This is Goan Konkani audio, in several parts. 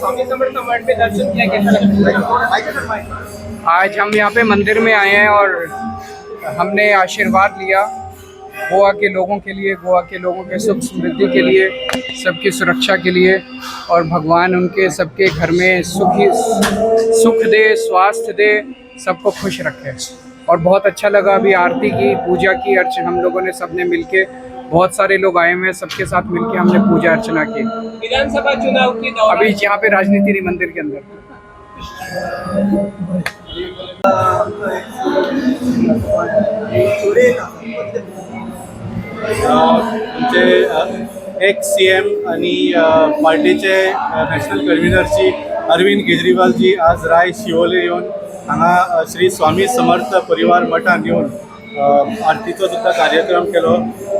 स्वामी समर्थ मठ में दर्शन किया, कैसा लगता है? आज हम यहाँ पे मंदिर में आए हैं और हमने आशीर्वाद लिया गोवा के लोगों के लिए, गोवा के लोगों के सुख समृद्धि के लिए, सबकी सुरक्षा के लिए और भगवान उनके सबके घर में सुखी सुख दे, स्वास्थ्य दे, सबको खुश रखे। और बहुत अच्छा लगा अभी आरती की, पूजा की, अर्चना हम लोगों ने सबने मिलके, बहुत सारे लोग आए हुए हैं, सबके साथ मिलके हमने पूजा अर्चना की। विधानसभा चुनाव के दौरान अभी यहाँ पे राजनीति नहीं, मंदिर के अंदर। आमचे एक्स सी एम आणि पार्टीचे नॅशनल कन्व्हिनर श्री अरविंद केजरीवालजी आज राय शिवोले येवन हांगा श्री स्वामी समर्थ परिवार मठान येवन आरतीचो सुद्दां कार्यक्रम केलो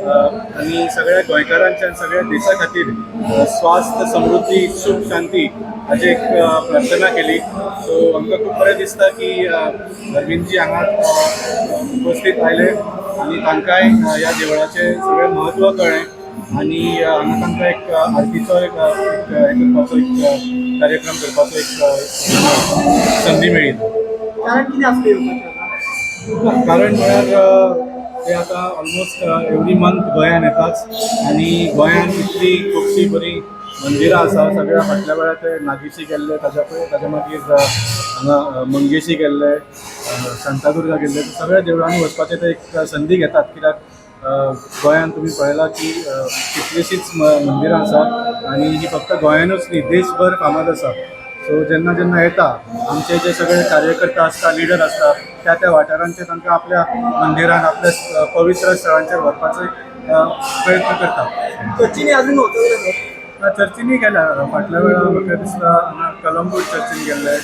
आनी सगळ्या गोंयकारांच्या आनी सगळ्या देशा खातीर स्वास्थ्य, समृद्धी, सुख, शांती हाची एक प्रार्थना केली। सो आमकां खूब बरें दिसता की अरविंदजी हांगा उपस्थित आयले आनी तांकांय ह्या देवळाचें सगळें म्हत्व कळ्ळें आनी हांगा तांकां एक आरतीचो एक एक हें करपाचो एक कार्यक्रम करपाचो एक संदी मेळ्ळी। कारण कितें आसलें येवपाचें हांगा? कारण म्हळ्यार ते आतां ऑलमोस्ट एवरी मंथ गोंयान येताच आनी गोंयान इतली खुबशीं बरीं मंदिरां आसा। सगळ्या फाटल्या वेळार ते नागेशी गेल्ले, ताज्या पय ताज्या मागीर हांगा मंगेशी गेल्ले, शांतादुर्गा गेल्ले। सगळ्या देवळांनी वचपाचें ते एक संदी घेतात, कित्याक गोंयान तुमी पळयलां की कितलींशींच मंदिरां आसा आनी ही फक्त गोंयानूच न्ही, देशभर फामाद आसा। सो जेन्ना जेन्ना येता, आमचे जे सगळे कार्यकर्ता आसता, लिडर आसता, त्या त्या वाठारांचे तांकां आपल्या मंदिरान, आपल्या पवित्र स्थळांचेर व्हरपाचो एक प्रयत्न करता। चर्चीनी अजून वचूंक ना? ना, चर्चीनी गेल्या। फाटल्या वेळार म्हाका दिसता हांगा कलंगूट चर्चीन गेल्ले,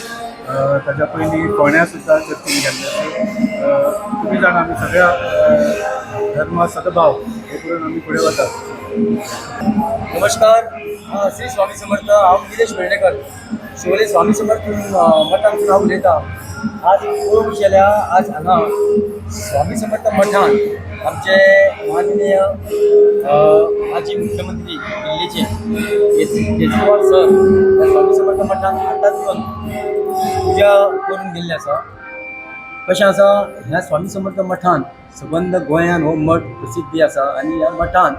ताज्या पयलीं फोंड्या सुद्दां चर्चीन गेल्ले। सो तुमी जाणा, आमी सगळ्या धर्म सद्भाव हे करून आमी फुडें वतात। नमस्कार, श्री स्वामी समर्थ। हांव निलेश वेर्णेकर, शिवोले स्वामी समर्थ मठांतसून हांव उलयतां। आज पळोवंक गेल्यार आज हांगा स्वामी समर्थ मठान आमचे माननीय माजी मुख्यमंत्री दिल्लीचे केजरीवाल सर ह्या स्वामी समर्थ मठान आतांच येवन पुजा करून गेल्ले आसा। कशें आसा, ह्या स्वामी समर्थ मठान सबंद गोंयान हो मठ प्रसिद्धी आसा आनी ह्या मठान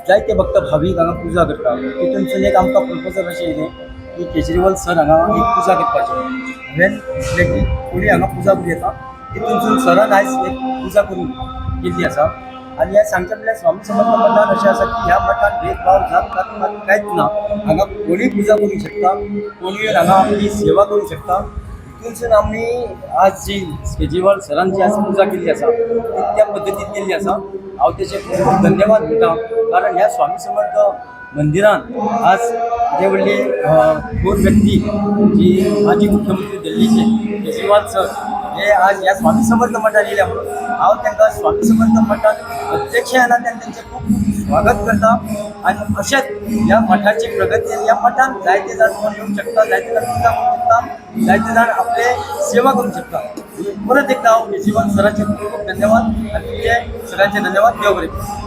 जायते भक्त भावीक हांगा पुजा करता। तितूनसून एक आमकां प्रपोजल अशें येयलें की केजरीवाल सर हांगा एक पुजा करपाची। हांवें म्हणलें की कोणी हांगा पुजा करूं येता। तितूनसून सरान आयज एक पुजा करून केल्ली आसा। आनी हें सांगचें म्हणल्यार स्वामी समर्थ मठान अशें आसा की ह्या मठान भेदभाव, जात पात कांयच ना। हांगा कोणूय पुजा करूंक शकता, कोणूय येवन हांगा आपली सेवा करूंक शकता। तितूनसून आमी आज जी केजरीवाल सरान जी आज पुजा केल्ली आसा ती त्या पद्दतीन केल्ली आसा। हांव तेचे खूब खूब धन्यवाद म्हणटा, कारण ह्या स्वामी समर्थ मंदिरान आज जे व्हडली थोर व्यक्ती जी माजी मुख्यमंत्री दिल्लीचे केजरीवाल सर हे आज ह्या स्वामी समर्थ मठान येयल्या म्हणून हांव तांकां स्वामी समर्थ मठान अध्यक्ष येना तेन्ना तेंचें खूब खूब स्वागत करता। आनी अशेंच ह्या मठाची प्रगती आनी ह्या मठान जायते जाण कोण येवंक शकता, जायते जाण पुजा करूंक शकता, जायते जाण आपले सेवा करूंक शकता। परत एकदा हांव केजरीवाल सराचे खूब खूब धन्यवाद आनी तुमचे सगळ्यांचे धन्यवाद। देव बरें करूं।